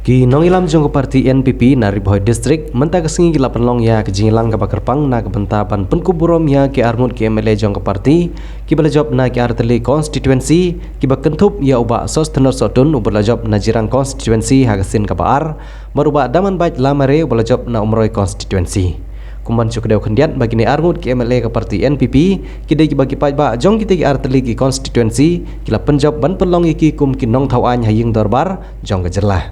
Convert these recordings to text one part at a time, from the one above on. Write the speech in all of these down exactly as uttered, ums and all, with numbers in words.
Ki nongïalam jong ka parti N P P na Ri Bhoi District mynta ka sngi ki la pynlong ïa ka jingïalang kaba kyrpang na ka bynta ban pynkup burom ïa ki arngut ki M L A jong ka parti kiba la jop na ki artylli constituency, kiba kynthup ïa u Bah Sosthenus Sohtun uba la jop na Jirang constituency ha ka sien kaba ar, bad u Bah Damanbait Lamare uba la jop na Umroi constituency. Kumban shu kdew khyndiat ba kine arngut ki M L A ka parti N P P ki dei kiba ki paidbah jong kitei ki artylli ki constituency ki la pynjop ban pynlong ïa ki kum ki nongthaw aiñ ha ïing dorbar jong ka jylla.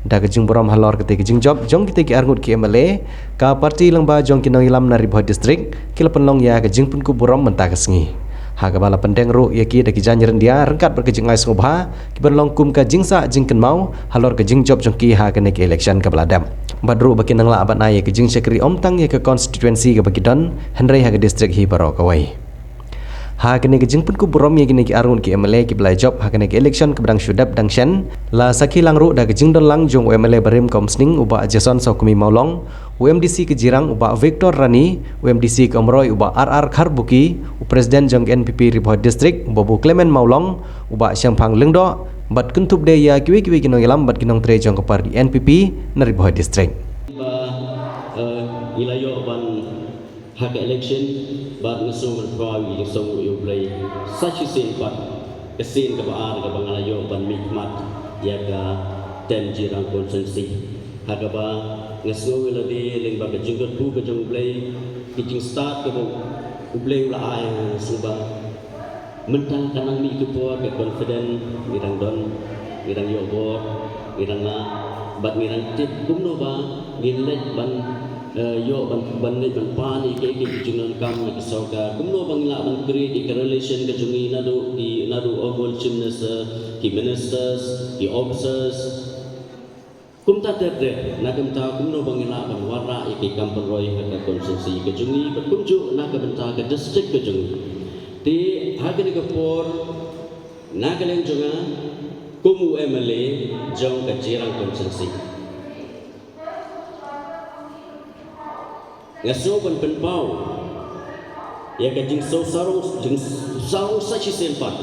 Da ka jingburom halor katei ka jingjop jong kitei ki arngut ki M L A, ka parti lyngba jong ki nongïalam na Ri Bhoi District ki la pynlong ïa ka jingpynkup burom mynta ka sngi, ha kaba la pyndeng ruh ïa ki da ki jaiñ ryndia ryngkat bad ka jingai sngewbha kiban long kum ka jingsah jingkynmaw halor ka jingjop jong ki ha kane ka election kaba la dep. Bad ruh ba kin nang lah ban ai ïa ka jingshakri ym tang ïa ka constituency kaba ki don, hynrei ha ka district hi baroh kawei. Ha kane ka jingpynkup burom ïa kine ki arngut ki M L A kiba la jop ha kane ka election kaba dang shu dep dang shen, la sakhi lang ruh da ka jingdon lang jong u M L A barim ka Umsning u Bah Jason Sawkmie Mawlong, u M D C ka Jirang u Bah Victor Rani, u M D C ka Umroi u Bah R R Kharbuki, u President jong ka N P P Ri Bhoi District u Babu Clement Mawlong, u Bah Shangphang Lyngdoh, bad kynthup de ïa kiwei kiwei ki nongïalam bad ki nongtrei jong ka parti N P P na Ri Bhoi District. Ba, eh, ngi la ïoh ban ha ka election, bad nga sngew ban pynpaw ïa ka jingsngewnguh ïa U Blei sa shisien pat, ka sien kaba ar kaba nga la ïoh ban mihkhmat ïa ka tem Jirang constituency. Ha kaba nga sngew ïa lade lyngba ka jingkyrkhu ka jong U Blei, ka jingstad kaba U Blei u la ai, nga sngew ba mynta ka nang mih ka por ka confident ngi dang don, ngi dang ïoh bor, ngi dang lah, bad ngi dang tip kumno ba ngin leit ban, eh, ïoh ban, ban leit ban pan ïa kiei kiei ki jingdonkam na ka sorkar, kumno ba ngin lah ban create ïa ka relation ka jong ngi naduh ki, naduh u Honourable Chief Minister, ki ministers, ki officers. Kumta ter ter, na ka bynta kumno ba ngin lah ban wanrah ïa ki kam pynroi ha ka constituency ka jong ngi, bad kumjuh na ka bynta ka district ka jong ngi. Te ha kane ka por, na ka liang jong nga, kum u M L A jong ka Jirang constituency, nga sngew ban pynpaw ïa ka jingsngew sarong, jingsngew sarong sa shisien pat,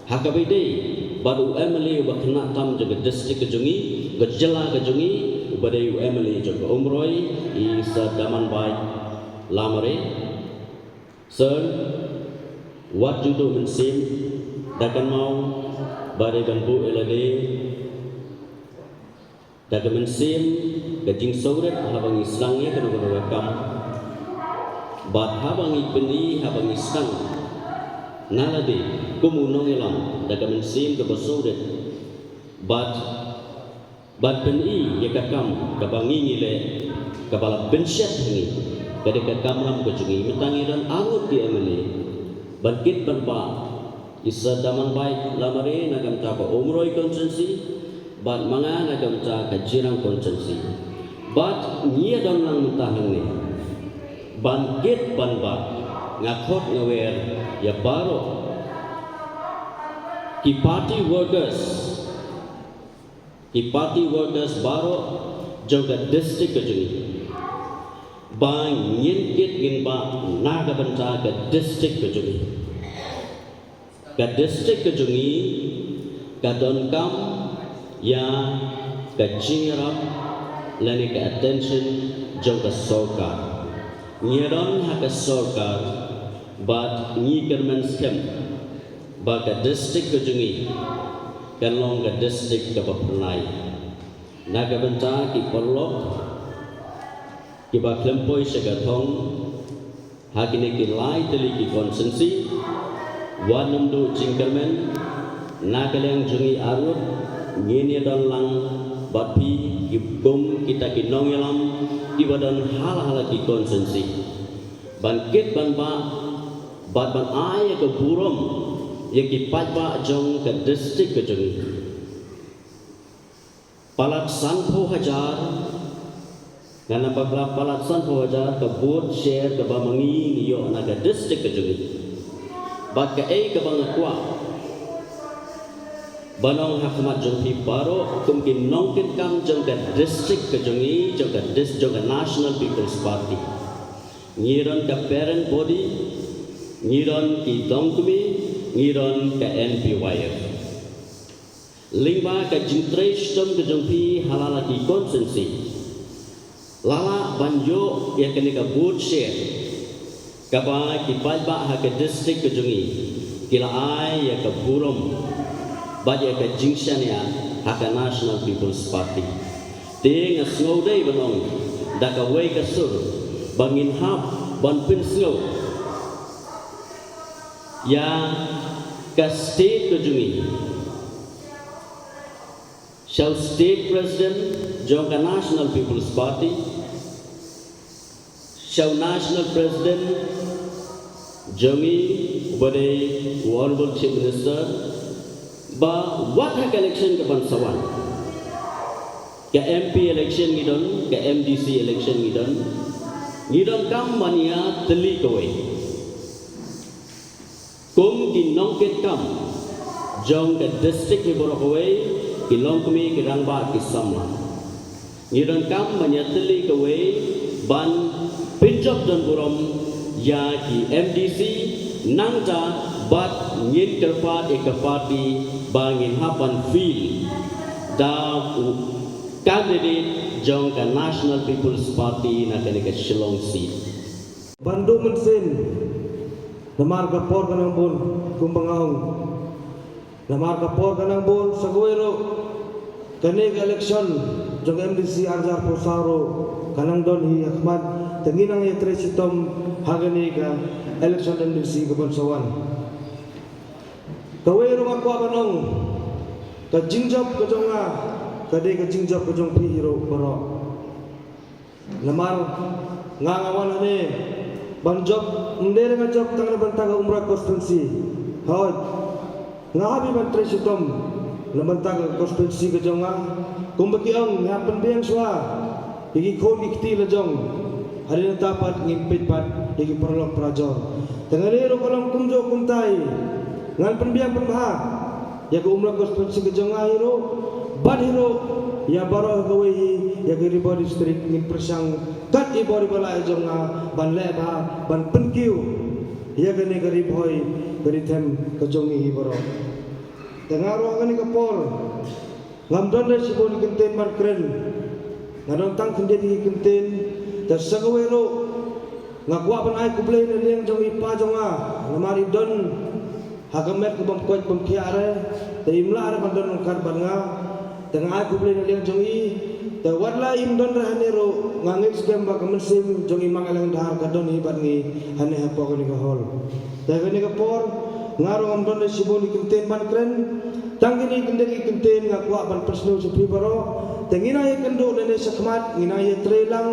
ha kaba ïadei bad u M L A uba khynnah tam jong ka district ka jong ngi, ka jylla ka jong ngi, uba dei u M L A jong ka Umroi, i Sir Damanbait Lamare. Sir, wat ju duh mynsiem, da kynmaw ba dei ban buh ïa lade da ka mynsiem ka jingsngewrit haba ngi sdang ïa kano kano ka kam. Bad haba ngi pyni, haba ngi sdang na lade kum u nongïalam da ka mynsiem kaba sngewrit, bad ban pyni ïa ka kam kaba ngi ngi leh, kaba la pynshet ha ngi, ka dei ka kamram ka jong ngi. Mynta ngi don arngut ki M L A, ban kit ban bah, i Sir Damanbait Lamare na ka bynta ka Umroi constituency, bad ma nga na ka bynta ka Jirang constituency. Bad ngi ïa don lang mynta hangne ban kit ban bah, nga khot nga wer ïa baroh ki party workers, ki party workers baroh jong ka district ka jong ngi, ba ngin kit ngin bah na ka bynta ka district ka jong ngi. Ka district ka jong ngi ka donkam ïa ka jingïarap lane ka attention jong ka sorkar. Ngi don ha ka sorkar bad ngi kyrmen skhem ba ka district ka jong ngi kan long ka district kaba phyrnai. Na ka bynta ki paralok kiba khlem poi sha ka thong ha kine ki lai tylli ki constituency, wat nym duh jingkyrmen. Na ka liang jong ngi arngut, ngin ïa don lang bad phi ki kum kita ki nongïalam kiba don ha la ha la ki constituency, ban kit ban bah bad ban ai ïa ka burom ïa ki paidbah jong ka district ka jong ngi. Palat sanphew hajar, ngan ym bakla, palat sanphew hajar ka vote share kaba ma ngi ngi ïoh na ka district ka jong ngi. Bad kaei kaba nga kwah ban ong ha khmat jong phi baroh kum ki nongkitkam jong ka district ka jong ngi, jong ka dis-, jong ka National People's Party. Ngi don ka parent body, ngi don ki longkmie, ngi don ka N P Y F. Lyngba ka jingtrei shitom ka jong phi ha la la ki constituency, la lah ban ïoh ïa kane ka vote share kaba ki paidbah ha ka district ka jong ngi ki la ai ïa ka burom bad ïa ka jingshaniah ha ka National People's Party. Te nga sngew dei ban ong da kawei ka sur ba ngin hap ban pynsngew ïa ka state ka jong ngi sha u state president jong ka National People's Party, sha u national president jong ngi uba dei u Honorable Chief Minister, ba wat ha ka election ka ban sa wan, ka M P election ngi don, ka M D C election ngi don, ngi donkam ban ïatylli kawei kum ki nongkitkam jong ka district hi baroh kawei, ki longkmie, ki rangbah, ki samla. Ngi donkam ban ïatylli kawei ban pynjop don burom ïa ki M D C, nangta bad ngin kyrpad ïa ka party ba ngin hap ban field da u candidate jong ka National People's Party na kane ka Shillong seat. Ban duh mynsiem, namar ka por ka nang bun, kumba nga ong. Namar ka por ka nang bun, sa kawei ruh, kane ka election jong M D C arhajar arphew saw ruh ka nang don hi ha khmat, te ngi nang ïatrei shitom ha kane ka election M D C ka ban sa wan. Kawei ruh nga kwah ban ong, ka jingjop ka jong nga ka dei ka jingjop ka jong phi hi ruh baroh. Namar nga nga wan hangne ban jop, ym dei re nga jop tang na bynta ka Umroi constituency. Hooid, nga hap hi ban trei shitom na bynta ka constituency ka jong nga. Kumba ki ong, ngi hap pynbiang shuwa ïa ki khun ki kti la jong. Hadien nangta pat ngin peit pat ïa ki paralok parajor. Te nga dei ruh ka long kumjuh kumtai, ngan pynbiang pynbha ïa ka Umroi constituency ka jong nga hi ruh, bad hi ruh ïa baroh kawei hi, ïa ka Ri Bhoi district ngin pyrshang kat i bor i ba la ïa jong nga ban leh bha, ban pynkiew ïa kane ka Ri Bhoi, ka Ri Them ka jong ngi hi baroh. Te nga ruh ha kane ka por ngam don re shibun ki kyntien ban kren. Nga don tang khyndiat ki kyntien. Te sa kawei ruh nga kwah ban ai khublei na liang jong i pa jong nga, namar i don ha ka met ka bym koit bym khiah re, te im lah re ban don ryngkat bad nga. Te nga ai khublei na liang jong i. Te wat la im don re hangne ruh, nga ngeit skhem ba ka mynsiem jong i Mang Ïailangdhar ka don hi bad ngi hangne hapoh kane ka hall. Te kane ka por nga ruh ngam don re shibun ki kyntien ban kren. Tang kine ki kyntien, ki kyntien nga kwah ban pynsngew sha phi baroh. Te ngin nang ïakynduh nangne shakhmat, ngin nang ïatrei lang,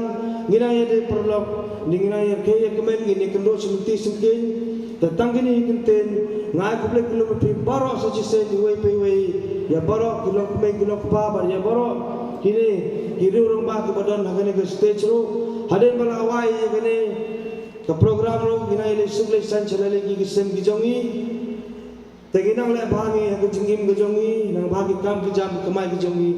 ngin nang ïadei paralok, ngin nang ïakynduh, ïakmen, ngin ïakynduh sha lynti syngkien. Te tang kine ki kyntien, nga ai khublei khublei ïa phi baroh sa shisien, iwei pa iwei, ïa baroh ki longkmie ki longkpa bad ïa baroh kine ki riew rangbah kiba don ha kane ka stage ruh. Hadien ba la wai ïa kane ka program ruh, ngin nang ïaleit suk leit saiñ sha la ki, ki sem ki jong ngi. Te ngin nang leh bha ngi ha ka jingim ka jong ngi, nang bha ki kam ki jam ki kamai ki jong ngi.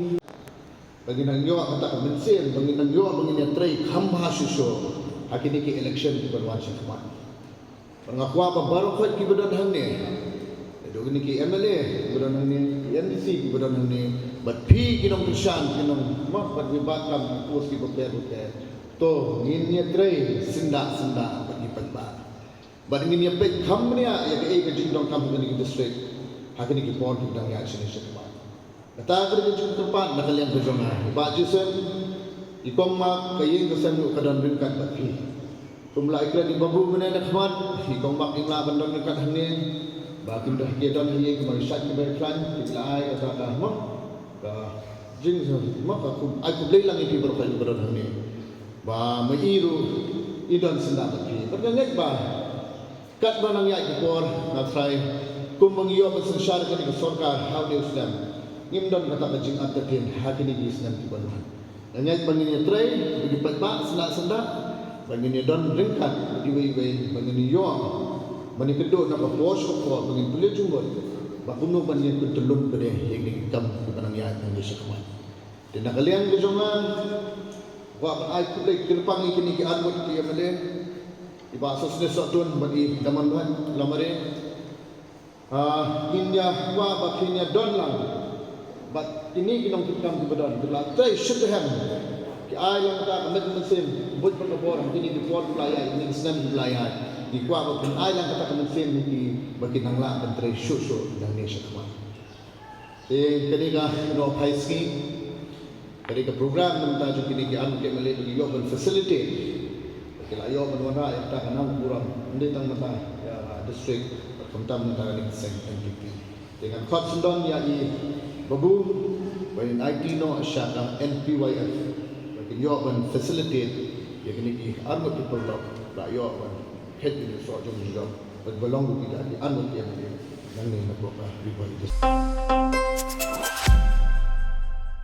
Ba ngin nang ïoh kata ka mynsiem, ba ngin nang ïoh, ba ngin ïatrei kham bha shuh shuh ha kine ki election kiban wan shakhmat. Ba nga kwah ba baroh khoit kiba don hangne, naduh kine ki M L A kiba don hangne, ki M D C kiba don hangne, bad phi ki nongkyrshan, ki nong, ma, bad ki ba kam ki post kiba pher ba pher. To ngin ïatrei syndah syndah bad ki paidbah. Bad ngin ïa peit kham bniah ïa kaei ka jingdonkam ha kane ka district ha kine ki por kiba dang ïaid shane shakhmat. Kata ka dei ka jingkyrpad na ka liang ka jong nga. Bah Jason, i kong Mark, ka ïing ka sem ruh ka don ryngkat bad phi. Kumba la ïakren i Babu mynne na khmat, i kong Mark im lah ban don ryngkat hangne. Ba kim da ki don ha ïing, ki ma ki shait ki ba ïakren, ki la ai kata ka, ma, ka jing, ma, ka khub, ai khublei lang ïa phi baroh kiba don hangne. Ba ma i ruh i don syndah bad phi. Bad nga ngeit ba katba nang ïaid ki por, nga tharai kumba ngi ïoh ban synshar kane ka sorkar ha une u snem, ngim don kata ka jingentertain ha kine ki snem kiban wan. Nga ngeit ba ngin ïatrei bad ki paidbah syndah syndah, ba ngin ïadon ryngkat bad iwei iwei, ba ngin ïoh ban ïakynduh na ka por sha ka por, ba ngin pynleit jingmut ba kumno ban ïa pyntyllun pat ïa kine ki kam kiba nang ïaid nangne shakhmat. Te na ka liang ka jong nga, kwah ban ai khublei kyrpang ïa kine ki arngut ki M L A, i Bah Sosne Sohtun bad i Damanbhet Lamare. Ah, ngin ïa kwah ba kin ïa don lang Bad kine ki nongtrei kam kiba don, kiba la trei shit to hem, ki ai lang kata ka met mynsiem, buit bad ka bor ha kine ki por kiba la ïaid, kine ki snem kiba la ïaid. Ngi kwah ba kin ai lang kata ka mynsiem ïa ki ba kin nang lah ban trei shuh shuh nangne shakhmat. Te kane ka, you know, phai sngi, kane ka program mynta jong kine ki arngut ki M L A ba ki ïoh ban facilitate, ba ki la ïoh ban wanrah ïa kata ka nongburom, ym dei tang mynta ïa district, bad khamtam mynta kane ka seng N P P. Te ngan khot syndon ïa i Babu, ba in aiti noh sha ka N P Y F, ba kin ïoh ban facilitate ïa kine ki arngut ki paralok, ba ïoh ban khet ïa ki soh jong ki jong, bad ba long ruh kita ki arngut ki M L A nangne na poh ka Ri Bhoi District.